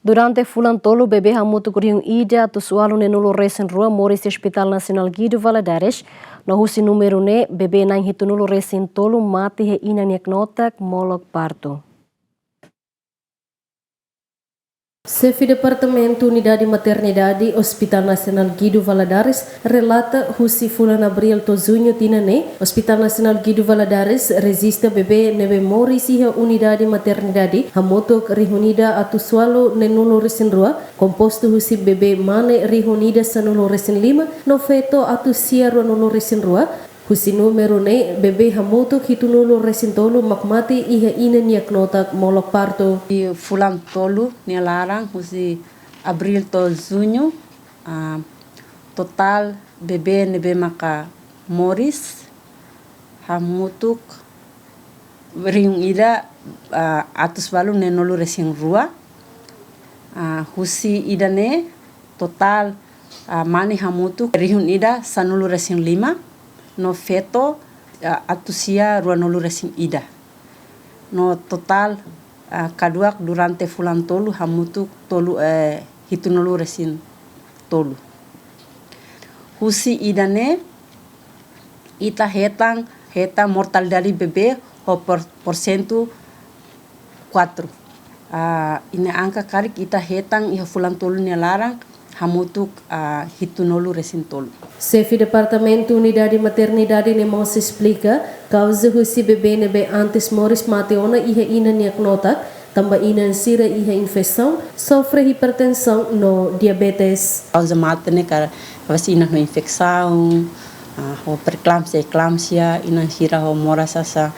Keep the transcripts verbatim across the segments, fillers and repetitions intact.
Durante fulan tolu, bebé hamutuk rihun ida atus ualu neenulu resin rua moris iha Hospital Nasionál Guido Valadares, no husi númeru ne'e, bebé na'in hitunulu resin tolu mate iha inan nia knotak molok partu. Xefe Departamentu Unidade Maternidade Hospital Nasionál Guido Valadares relata husi fulan Abríl to'o Juñu tinan ne'e, Hospital Nasionál Guido Valadares rejista bebé ne'ebé moris iha unidade maternidade hamutuk rihun ida atus ualu neenulu resin rua, kompostu husi bebé mane rihun ida sanulu resin lima, no feto atus sia ruanulu resin rua. Husi númeru ne'e, bebé hamutuk hitunulu resin tolu mak mate iha inan nia knotak molok partu. Iha fulan tolu nia laran, husi Abríl to'o Juñu, ah, totál bebé ne'ebé maka moris hamutuk rihun ida, ah, atus ualu neenulu resin rua. Ah, husi ida-ne'e totál, ah, mane hamutuk rihun ida sanulu resin lima, no feto, ah, atus sia ruanulu resin ida. No totál, ah, kaduak durante fulan tolu hamutuk tolu, eh, hitunulu resin tolu. Husi ida-ne'e ita hetan, hetan mortalidade bebé ho por-, porsentu quatro. Ah, iha angka karik ita hetan iha fulan tolu nia laran hamutuk, ah, hitunulu resin tolu. Xefe Departamentu Unidade Maternidade ne'e mós esplika, kauza husi bebé ne'ebé antes moris mate ona iha inan nia knotak, tanba inan sira iha infesaun, sofre hipertensaun no diabetes. Kauza mate ne'e kar-, kavas inan ho infesaun, ah, ho preeklámpsia, eklámpsia, inan sira ho moras sasán,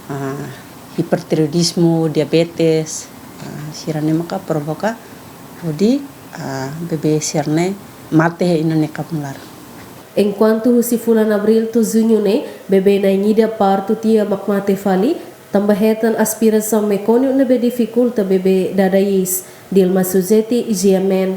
ah, hipertiroidismu, diabetes, ah, sira-ne'e maka provoka hodi, ah, bebé sira-ne'e mate iha inan nia kapung laran. Enkuantu husi fulan Abríl to'o Juñu ne'e, bebé na'in ida partu tiha mak mate fali, tanba hetan aspirasaun mekóniu ne'ebé difikulta bebé dada iis. Dilma Suzeti, G M N.